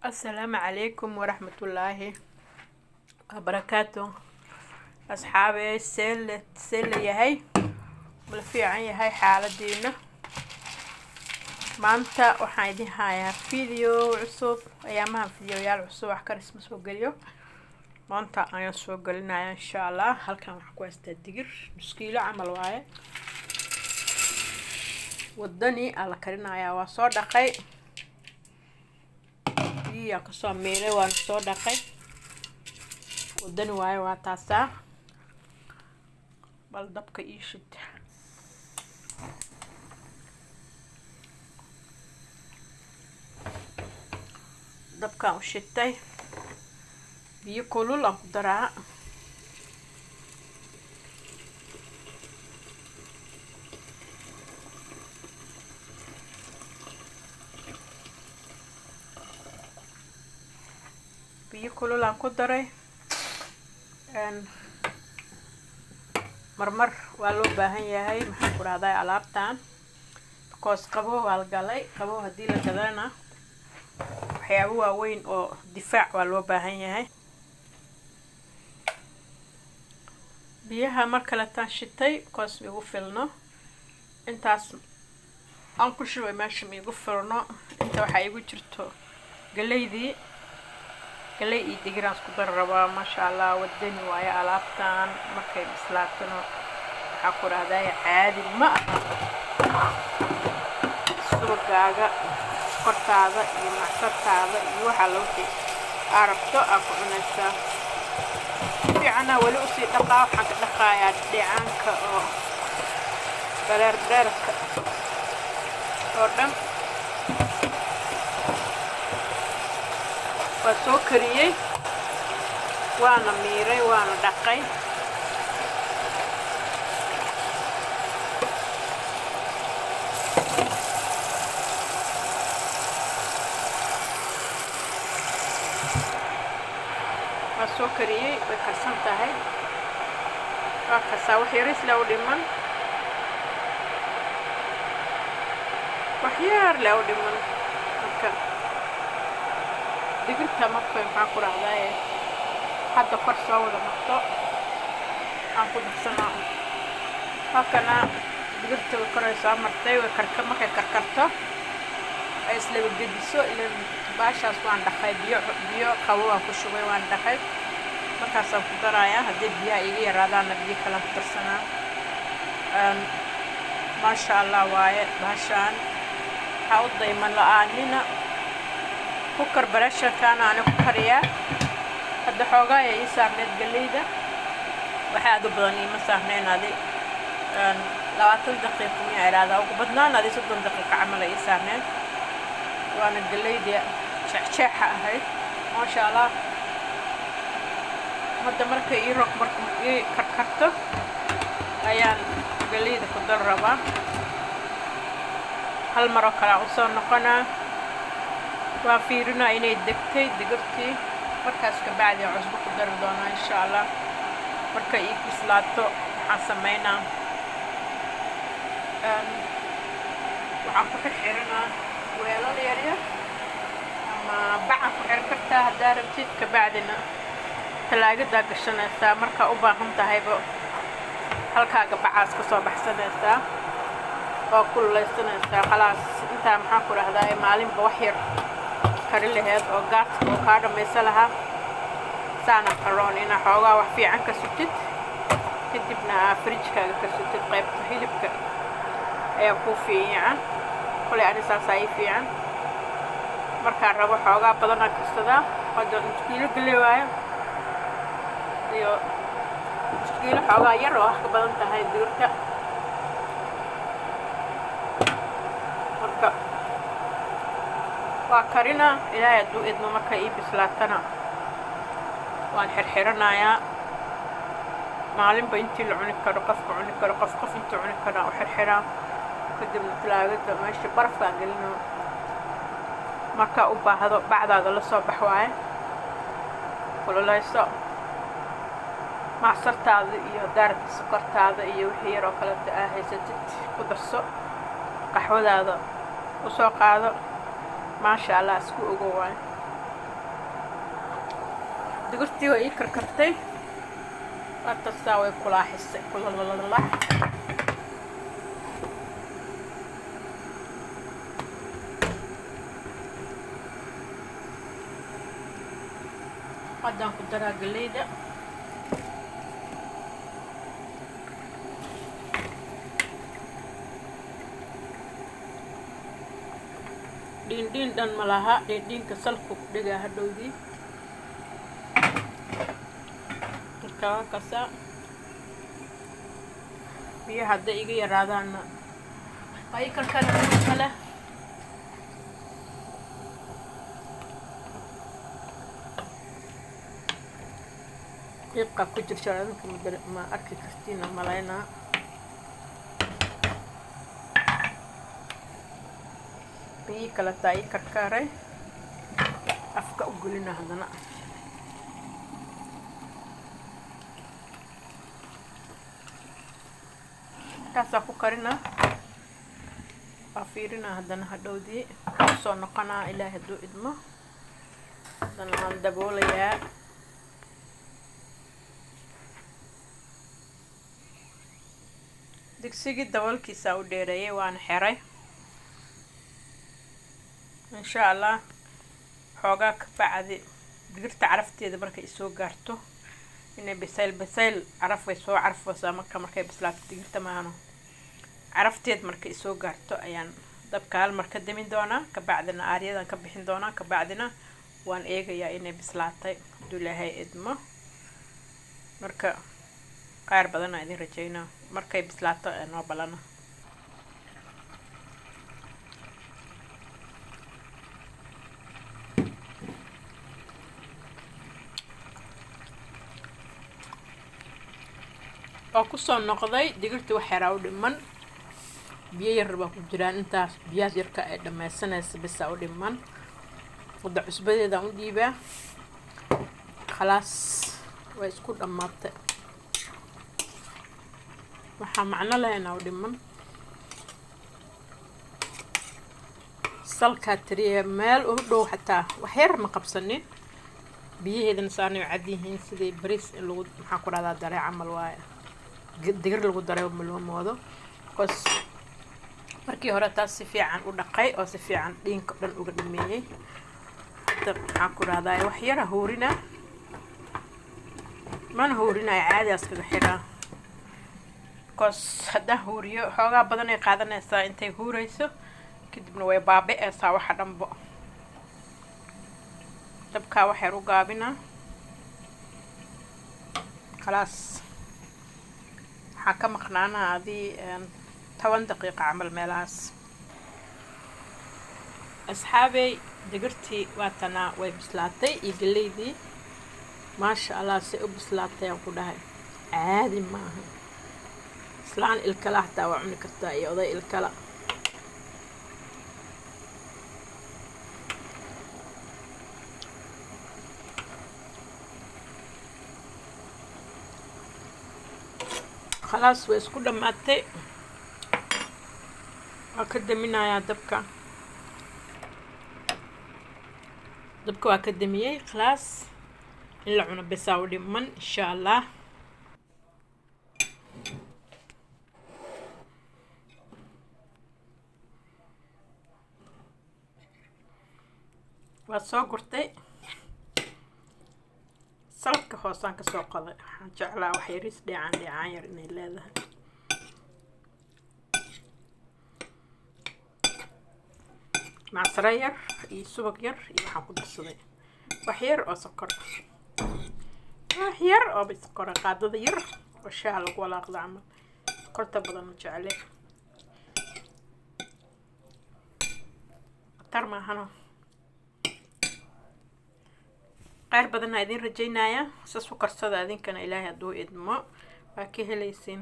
Asalaamu calaykum waraxmatullaahi wabarakaatu. Asxaabey, see la yahay? Ma la fiican yahay xaaladiina? Maanta waxaan idin hayaa video cusub. Ayaamahan videoyaal cusub wax karis ma soo geliyo, maanta ayaan soo gelinaya insha Allah. Halkan waxaan ku haystaa digir 0.5 kiilo camal waaye, wadani aa la karinayaa. Waa soo dhaqay, biyiyaa kasoo miilay, waana soo dhaqay. Wadani waaye, waa taasaa. Bal dabka ii shid. Dabkaan u shitay, biyo kulul aan ku daraa. Biyo kulul aan ku daray. Marmar waa loo baahan yahay, maxaan ku dhahday, alaabtan, because qabow waa la galay. Qabow haddii la gadana, waxyaabo waaweyn oo difaac waa loo baahan yahay. Biyaha mar kaletaan shitay because maigu filno intaas aan ku shubay meesha, maigu filno inta. Waxaa igu jirto galeydii, galey iyo digiraan isku dar rabaa. Maasha Allah, wadani waayo alaabtan. Markay bislaatano, waxaa ku dhahday, caadi ma aha. Subagaaga, kortaada iyo macsartaada iyo waxaa la wixii aa rabto aa ku cunaysaa. Fiicana weli usii dhaqaa. Waxaan ka dhaqaayaa dheecaanka oo bareer bareerka oo dhan. Waa soo kariyey, waana miiray, waana dhaqay. Waa soo kariyey, way karsan tahay. Waa kasaa, wax yaris le u dhiman, wax yar le u dhiman. Marka digirta markay, maxaan ku dhahdaye, hadda kor soo wada marto, aan ku darsanaa. Halkana digirta way koray soo martay, way karka. Markay karkarto ay islaba gediso, ilan baashaas waan dhaqay, biyo biyo qabo waan ku shubay, waan dhaqay. Markaasaan ku darayaa. Haddii biyaha iga yaraadaanna, biyo kalaan ku darsanaa. Maasha Allah waaye baashaan. Waxaa u dayman la-aanina cooker pressure-kaana ani ku kariyaa. Hadda xoogaa ayaa ii saarneyd galeyda, waxa aad u badan iima saarneyn. Adi 20 daqiiqo miyaa idhaahdaa, ugu badnaan adi 30 daqiiqo camal ay ii saarneyd. Waana galeyda jeexjeexa ahayd, maasha Allah. Hadda markay ii rog, marka ii karkarto, ayaan galeyda ku dar rabaa. Hal mar oo kale aan usoo noqonaa, waa fiirinaa inay degtay digirtii. Markaas kabacdi aan cusbo ku dari doonaa insha Allah. Markay ii bislaato, waxaan sameynaa, waxaan ku xirxirinaa weelal yaryar ama bacan ku xiran kartaa haddaa rabtid. Kabacdina talaagadaa gashanaysaa. Markaa u baahan tahayba, halkaaga bacaas ka soo baxsanaysaa oo kululeysanaysaa. Khalaas, intaa, maxaan ku dhahdaa, maalinba wax yar kari laheyd oo gaaska oo kaa dhamaysa lahaa. Saana qaroon inaa xoogaa wax fiican ka sutid, kadibna aa fridge-kaaga ka sutid. Qaybta hilibka ayaa kuu fiican. Kolay ani saasaa ii fiican. Markaan rabo xoogaa badanaa karsadaa. Hadda 0.5 kiilo galley waayo iyo 0.5 kiilo xoogaa yar oo wax ka badan tahay digirta. Marka waa karinaa, Ilaahay hadduu idmo. Marka ii bislaatana, waan xirxiranayaa. Maalinba intii la cuni karo, qofka cuni karo, qof qof intuu cuni karaa u xirxiraa. Kadibna talaagada meesha barafkaan gelino. Markaa u baahdo, bacdaada la soo bax waaye, kululeyso macsartaada iyo daarta, sokortaada iyo wixii yar oo kaleeto aa haysatid ku darso, qaxwadaada usoo qaado. Maasha Allah, isku ogo waayo. Digirtii waa ii karkartay, waa tasaa, way kulaaxisay kulalala. Haddaan ku daraa galeyda. Dhiindhiin dhan ma laha, dhiindhiinka salku ku dhigaa hadhowdii. Marka waa kasaa. Biyaha hadday iga yaraadaanna waa ii karkara kale. Qiiqa ku jirta adinka ma arki kartiin malaynaa. Biyihii kaletaa ii karkaaray, afka u gelina haddana. Kaasaa ku karina, waa fiirina haddana hadhowdii kusoo noqonaa, Ilaahay hadduu idmo. Haddana waan daboolayaa. Digsigii daboolkiisaa u dheereeyay, waana xiray. Insha Allah xoogaa ka bacdi digirta carafteeda markay isoo gaarto, inay bisayl bisayl caraf way soo carfaysaa. Marka markay bislaato digirta maahano, carafteed markay isoo gaarto ayaan dabka hal mar ka damin doonaa, kabacdina aaryadan ka bixin doonaa, kabacdina waan eegayaa inay bislaatay hadduu Ilaahay idmo. Marka qaar badanaa idin rajaynaa, markay bislaato ee noo balana. Waa kusoo noqday. Digirta wax yaraa u dhiman, biyo yar baa ku jiraan. Intaas biyahaas yarka ay dhammaysanaysa bisaa u dhiman. Hadda cusbadeedaan u dhiibaa, khalaas, way isku dhammaatay. Waxaa macno lahaynaa u dhiman salkaa tiriya meel u dhow, xataa wax yar ma qabsanin. Biyaheedana saanay cad yihiin, sidii bariis in lagu, maxaan ku dhahdaa, daray camal waaye. Digir lagu daray ma loo moodo, because markii hore taas si fiican u dhaqay oo si fiican dhiinka dhan uga dhameeyey. Hadda maxaan ku dhahdaa, wax yara huurina mana huurinayo, caadi iskaga xiraa, because haddaan huuriyo xoogaa badan ay qaadanaysaa intay huurayso, kadibna way baabi'eysaa waxa dhanbo. Dabkaa wax yar u gaabinaa, khalaas. Waxaa ka maqnaanaa adii 10 daqiiqa camal meelahaas. Asxaabey, digirtii waatanaa, way bislaatay iyo galeydii. Maasha Allah, say u bislaatay aan ku dhahay, caadi maaha. Islaan ilkala hataa waa cuni kartaa iyo oday ilkala. Khalaas, way isku dhammaatay. Waa ka daminayaa dabka, dabka waa ka damiyey. Khalaas, in la cuno bisaa u dhiman, insha Allah. Waa soo gurtay, salka hoosaan kasoo qoday. Waxaan jeclaa wax yariis dheecaan dheecaan yar inay leedahay. Macsaro yar iyo subag yar iyo waxaan ku darsaday wax yar oo sokor, wax yar oo sokora, qaadada yar oo shaaha lagu walaaqdo camal. Sokorta badan ma jecle, khatar maahano. Kheyr badanaa idin rajaynaya. Saas u karsada adinkana, Ilaahay hadduu idmo waa ka helaysiin.